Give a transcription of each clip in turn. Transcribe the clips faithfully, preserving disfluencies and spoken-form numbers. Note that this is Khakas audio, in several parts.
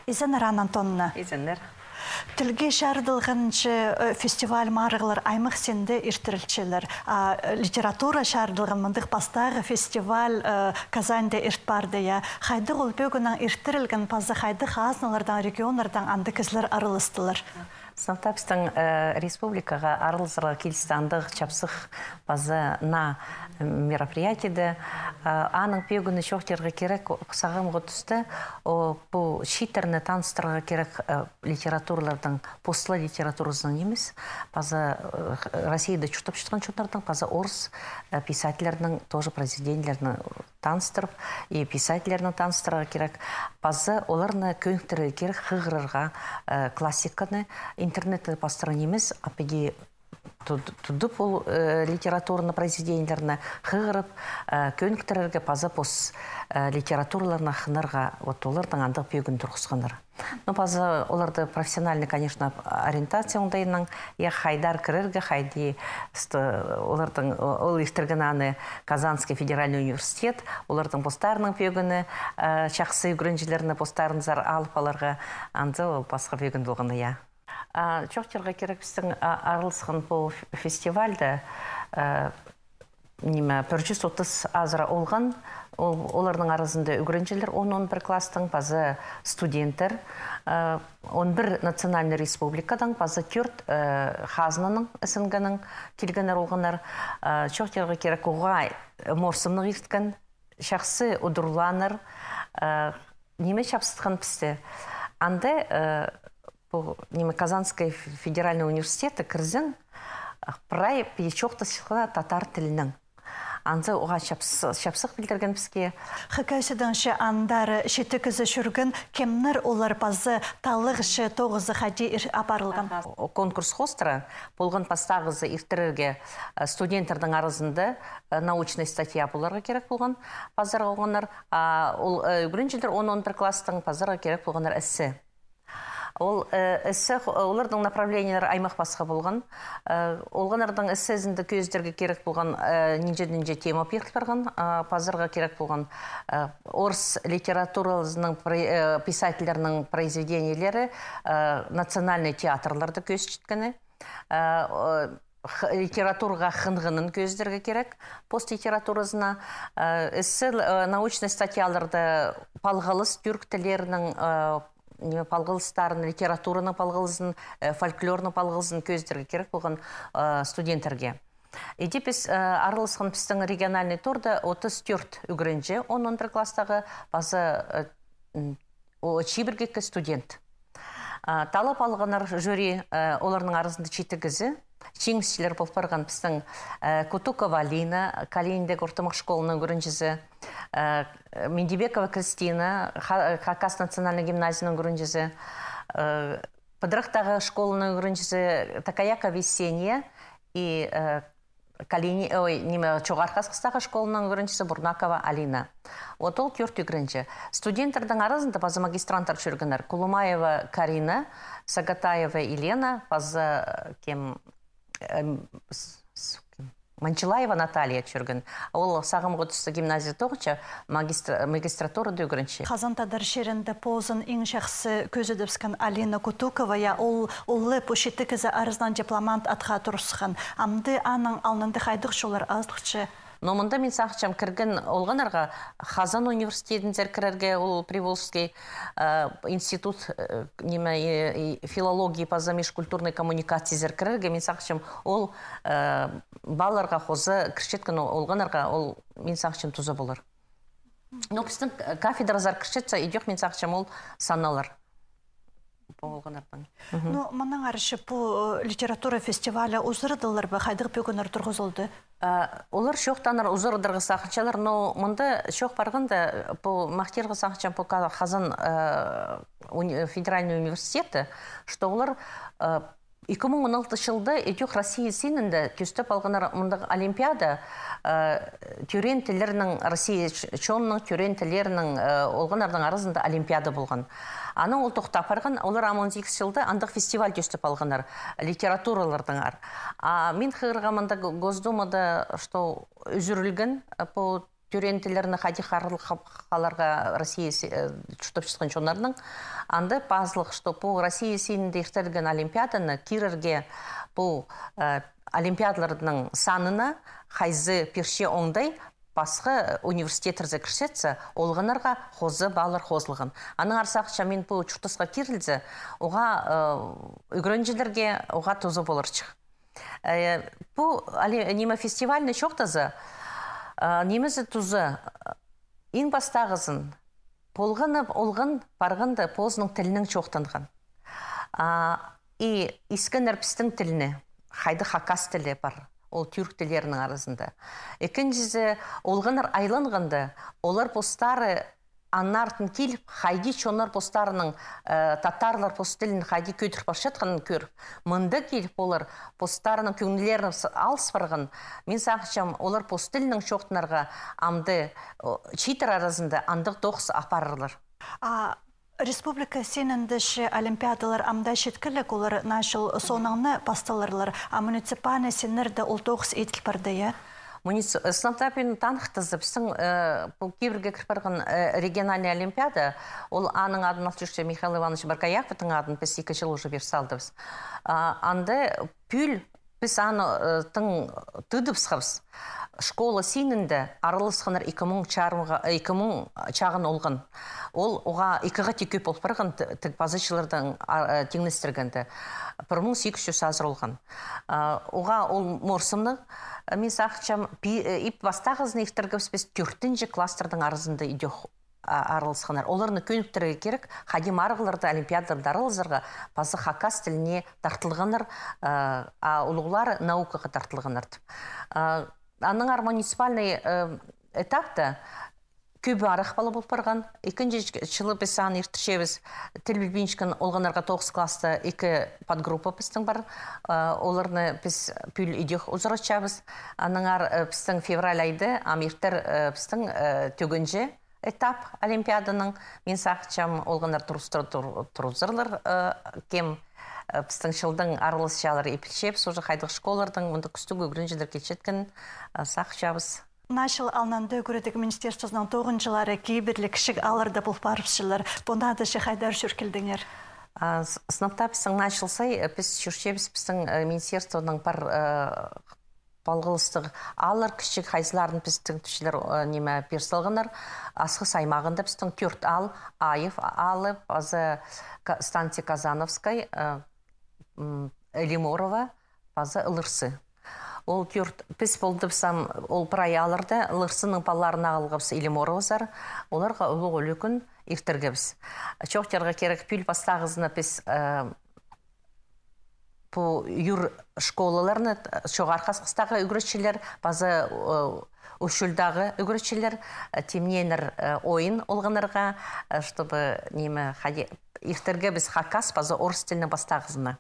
Изеннер, Анна Антоновна. Изеннер. Тілге чарыдылған че, э, фестиваль, марығлар аймах синде иртірілчелер. А, э, литература чарыдылған мындағ пастағы фестиваль, э, Казаньда ирт парды, я. Хайдағ ол пӧгіннең иртірілген, паза хайдағ хазналардаң, регионнардаң андағ кізілер араластылар? Сынап таа пістің, э, республикаға араласарға килісті андағ чапсых паза наа, м, мероприятиеде. Э, аның пӧгіні чоохтирға кирек, сағамғы туста, о, пу чииттерні таныстырарға кирек, э, литератураларның, пос ла литературазының нимес, паза, э, Россияда чуртап чатхан чоннарның, паза орыс, э, писательлернің тоже произведениелерін таныстырып, и писательлерні таныстырарға кирек. Паза оларны кӧніктірерге кирек хығырарға, э, классиканы, интернетте пастыра нимес, а піди туд-, тудып ол, э, литературный произведениелерні хығырып, э, кӧніктірерге, паза пос, э, литератураларны хынарға, вот оларның андағ пӧгін турғысханнар. Ну, паза оларда профессиональный, конечно, ориентация оңдайынаң, я, хайдар кірерге, хайди ст-, оларның, о-, ол иртірген аны Казанский федеральный университет, оларның постарының пӧгіні, э, чахсы ӱгренҷілерні постарынзар алып аларға, анда ол пасха пӧгін полған, я. А, чоохтирға кирек, пістің, а, араласхан пу ф-, фестивальда, э, ниме, пір чӱс отыс азыра олған, ол, оларның аразында ӱгренҷілер он, он пір класстың, паза студенттер, э, он пір национальный республикадаң, паза тӧрт, э, хазнаның, СНГ-ның килгеннер олғаннар. Э, чоохтирға кирек, уғаа морсымнығ ирткен, чахсы удурлааннар, э, ниме чапсытхан пісті. Анда, э, пу, ниме, Казанский ф-, федеральный университетте кірзең, прай піди чоохтасчатханнар татар тілінең. Анзы уғаа чапс-, чапсых пілдірген піске. Хакасиядаң че андар читі кізі чӧрген, кемнер олар, паза таллағ че тоғызы хайди ир-, апарылған? Конкурс хоостыра полған, пастағызы иртірерге, э, студенттернің аразында, э, научный статья поларға кирек полған, пазарға олғаннар, а ол, э, ӱгренҷілер он, он пір класстың, пазарға кирек полғаннар эссе. Ол, э, эссе, хо-, оларның направлениелері аймах пасха полған. Э, олғаннардың эссезінде кӧзідерге кирек полған, э, нинҷе-нинҷе тема пиріл парған, а, пазарға кирек полған, э, орыс литератураларының про-, э, писательлерінің произведениелері, э, национальный театрларда кӧзітчеткені, э, о, х-, литератураға хынғанын кӧзідерге кирек, пос литературазына, э, эссе, э, научный статьяларда палғалыс тӱрк тіллерінің, э, ниме, палғалыстарын, литератураның палғалызын, э, фольклорның палғалызын кӧзідерге кирек полған, э, студенттерге. Иди піс, э, араласхан пістің региональный турда отыс тӧрт ӱгренҷі, он, он пір класстағы, паза, э, м, о, чибіргі ікі студент. А, таллап алғаннар жюри, э, оларның аразында читі кізі. Чиңісчілер пол парған пістің, э, Кутукова Алина, Калининдегі ортымах школаның ӱгренҷізі, э, Миндибекова Кристина, Ха-, Хакас национальный гимназияның ӱгренҷізі, э, Пыдырахтағы школаның ӱгренҷізі Такаякова Есения и, э, Калини-, ой, ниме, Чоғархы Асхыстағы школаның ӱгренҷізі Бурнакова Алина. Вот ол тӧрт ӱгренҷі. Студенттернің аразында паза магистранттар чӧргеннер. Кулумаева Карина, Сагатаева Елена, паза, э, кем, эм, с-, с-, кем? Манчилаева Наталья чӧрген. Ол сағамғы туста гимназия тоғынча, магистра-, магистратурада ӱгренче. Хазан тадар чирінде позын иң чахсы кӧзідібіскен Алина Кутукова, я, ол, ол пу читі кізі аразынаң дипломант атха турысхан. Амды аның алнында хайдағ чоллар азылча? Но мында мин сағынчам кірген олғаннарға Хазан университетінзер кірерге, ол Приволжский, э, институт, э, ниме, э, и филологии паза межкультурной коммуникациязар кірерге, мин сағынчам, ол, э, балаларға хоза кірчеткен ол-, олғаннарға ол, мин сағынчам, туза полар. Но пістің, э, кафедразар кірчетсе, идӧк, мин сағынчам, ол саналар. Пу олғаннарның. Мгм. Ну, мыннаң арачы пу, э, литература фестивалі узарадылар ба, хайдағ пӧгіннер турғызылды? Э, олар чоохтанар, узарадарға сағынчалар, но мында чоох парғанда, э, пу махтирға сағынчам, пу Ка-, Хазан, э, уни-, федеральный университеті, что олар, э, ікі муң он алты чылда идӧк Россия синінде тӧстеп алғаннар мындағ олимпиада, э, тӧреен тіллернің, Россия ч-, чонының тӧреен тіллернің, э, олғаннарның аразында олимпиада полған. Анаң ол тохтап парған, олар ам он сигіс чылда андағ фестиваль тӧстеп алғаннар, литератураларнаңар. А мин хығырғам анда Го-, Госдумада, что ӱзӱрілген, э, пу тӧреен тіллерні хайди харылып ха-, халарға Россия си-, э, чуртапчатхан чоннарның. Анда пазылығ, что пу Россия синінде иртірілген олимпиаданы кирерге пу, э, олимпиадаларның санына хайзы пирче оңдай, пасха, э, университеттерзер кірчетсе, олғаннарға хоза баллар хозылған. Аннаңар сағынчам, мин пу чуртасха кирілзе, оға, э, ӱгренҷілерге оға туза поларҷых. Э, пу, али, ниме, фестивальны чоохтаза, э, нимезі туза, э, иң пастағызын, полғаны олған, парғанда позының тілінең чоохтанған. А, и искеннер пістің тілні, хайдағ хакас тілі пар, ол тӱрк тіллерінің аразында. Ікінҷізі, олғаннар айланғанда, олар постары аннаңар киліп, хайди чоннар постарының, э, татарлар пос тілін хайди кӧдіріп парчатханын кӧріп, мында киліп олар постарының кӧңнілерін с-, алыс парған, мин сағынчам, олар пос тілінең чоохтанарға амды, о, чииттер аразында андағ тоғыс апарарлар. А республика синіндегі олимпиадалар амды читкілік, олар наа чыл соонаң пасталарлар, а муниципальный синнерде ол тоғыс иділ парды, я? Муници-, сынап таа пӱӱн таныхтаза, пістің, э, пу кибірге кір парған, э, региональный олимпиада, ол аның адын алып чӧрче Михаил Иванович Боргояковтың адын, піс ікі чыл уже пеер салдыбыс. А, анда пӱӱл піс аны, э, тың тыдыбысхабыс. Школа синінде араласханнар ікі муң чарымға, э, ікі муң чағын олған. Ол оға ікі хати кӧп ол парған, т-, тіг паза чыллардаң, а, э, тиңнестіргенде. Пір муң сигіс чӱс азыра олған. А, оға ол морсымны, э, мин сағынчам, пи-, э, ип пастағызын иртіргебіс піс тӧртінҷі класстарның аразында идӧк, а, араласханнар. Оларны кӧніктірерге кирек, хайди марығларда, олимпиадаларда араласарға, паза хакас тіліне тартылғаннар, а, а улуғлары наукаға тартылғаннар тіп. А, аннаңар муниципальный, э, этапта кӧбі арах пала пол парған. Ікінҷі ч-, чылы піс аны иртірчебіс, тіл пілбинчеткен олғаннарға тоғыс класста ікі подгруппа пістің пар. А, оларны піс пӱӱл идӧк узаратчабыс. Аннаңар, э, пістің февраль айда ам иртер, э, пістің, э, тӧгенҷі этап олимпиаданың. Мин сағынчам, олғаннар турыстыра тур-, турызарлар, э, кем, э, пістің чылдың араласчылары, и пілчебіс уже хайдағ школалардаң мындағ кӱстіг ӱгренҷілер килчеткенін, э, сағынчабыс. Наа чыл алнында ӱгредіг министерствозының тоғынҷылары кибірліг кічіг аалларда пол парыбысчалар. Пу наада че хайдар чӧр килдіңер? А, с-, сынап таа пістің наа чыл сай, э, піс чӧрчебіс пістің, э, министерствоның пар, э, палғалыстығ ааллар кічіг, хайзыларын пістің тіпчелер, э, ниме, пеер салғаннар. Асхыс аймағында пістің тӧрт аал: Аев аалы, паза Ка-, станция Казановскай, э, м, Лиморово, паза Ылырсы. Ол тӧрт, піс полдыбыс ам ол прай аалларда, Ылырсының палаларын ағылғабыс Лиморовозар, оларға улуғ ӱлӱкӱн иртіргебіс. Чоохтирға кирек, пӱӱл пастағызына піс, э, пу ӱр школаларны, Чоғархы Асхыстағы ӱгретчілер, паза, э, Усть-Чульдағы ӱгретчілер, э, тимнееннер, э, ойын олғаннарға, э, чтобы, ниме, хайди, иртіргебіс хакас паза орыс тілінің пастағызына.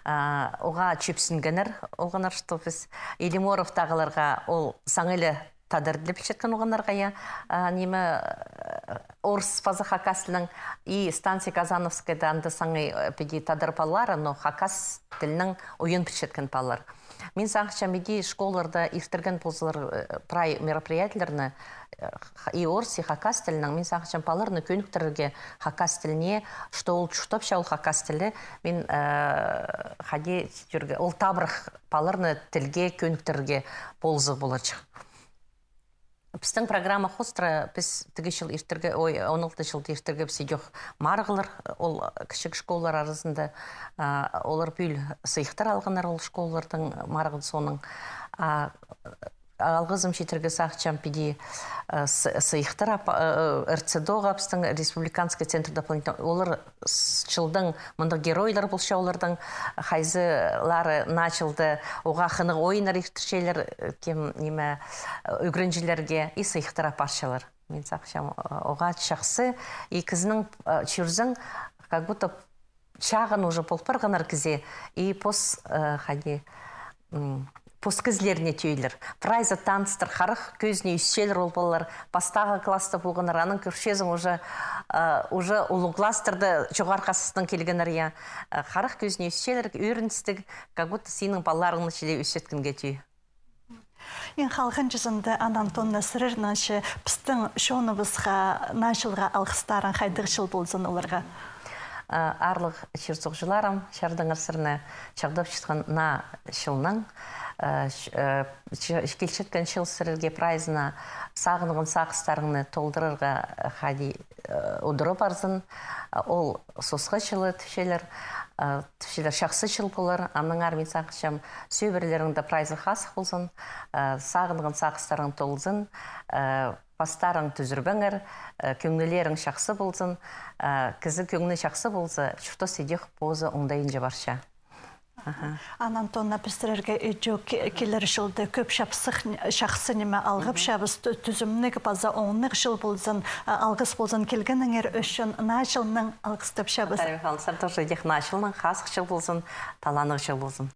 А, оға чӧпсінгеннер олғаннар, что піс, и Лиморовтағыларға ол саңай ла тадар тілі пілчеткен олғаннарға, я, а, ниме, э, орыс паза хакас тілінең, и станция Казановскайда анда саңай, э, піди тадар палалары, но хакас тілінең ойын пілчеткен палалар. Мин сағынчам, іди школаларда иртірген ползалар, э, прай мероприятиелерні, э, х-, и орыс, и хакас тілінең, мин сағынчам, палаларны кӧніктірерге хакас тіліне, что ол чуртапча ол хакас тілі, мин, э, хайди тирге, ол табырах палаларны тілге кӧніктірерге полызығ поларҷых. Пістің программа хоостыра, піс тігі чыл иртірге, ой, он алты чылда иртіргебіс идӧк марығлар, ол кічіг школалар аразында, а, олар пӱӱл сыйыхтар алғаннар ол школаларның марығ соонаң. А, алғызым читірге сағынчам, піди, а, сы-, сыйыхтар ап-, а, РЦДО-ға, пістің республиканский центр дополнительного, олар с-, чылдың мындағ геройлар полча олардың, хайзылары наа чылда оға хынығ ойыннар иртірчелер, э, кем, ниме, э, ӱгренҷілерге и сыйыхтар апарчалар. Мин сағынчам, э, оға чахсы, и кізінің, э, чӧрзең, как будто чағын уже пол парғаннар кізі, и пос, э, хайди, м, пос кізілеріне тӧӧйлер. Прайзы таныстар, харах кӧзіне ӧсчелер ол палалар, пастағы класста полғаннар, анаң кӧрчезің уже, э, уже улуғ класстарда, Чоғархы Асхыстаң килгеннер, я. Э, харах кӧзіне ӧсчелер, ӧріністіг, как будто синің палаларыңны чіли ӧсчеткенге тӧӧй. Иң халғанҷызында, Анна Антоновна, сірернің че пістің чоныбысха наа чылға алғыстарың хайдағ чыл ползын оларға? А, аарлығ чир-суғҷыларым, чардыңар сірерні чағдапчатхан наа чылнаң. А, ч-, а, ч-, килчеткен чыл сірерге прайзына сағынған сағыстарыңны толдырарға, а, хайди, а, удура парзын. А, ол сосха чылы тіпчелер, а, тіпчелер, чахсы чыл полар. Аннаңар мин сағынчам, сӧбірелеріңде прайзы хазых ползын, а, сағынған сағыстарың толзын, а, пастарың тӱзірбеңер, а, кӧңнілерің чахсы ползын, а, кізі кӧңні чахсы полза, чуртас идӧк позы оңдайынҷа парча. Аха. Анна Антоновна, піс сірерге идӧк ке-, килер чылда кӧп чапсых, чахсы ниме алғапчабыс, тӱ-, тӱзімніг паза оңнығ чыл ползын, а, алғыс ползын килгеніңер ӱчӱн, наа чылнаң алғыстапчабыс. Наталья Михайловна, сірерні тоже идӧк наа чылнаң, хазых чыл ползын, таланығ чыл ползын.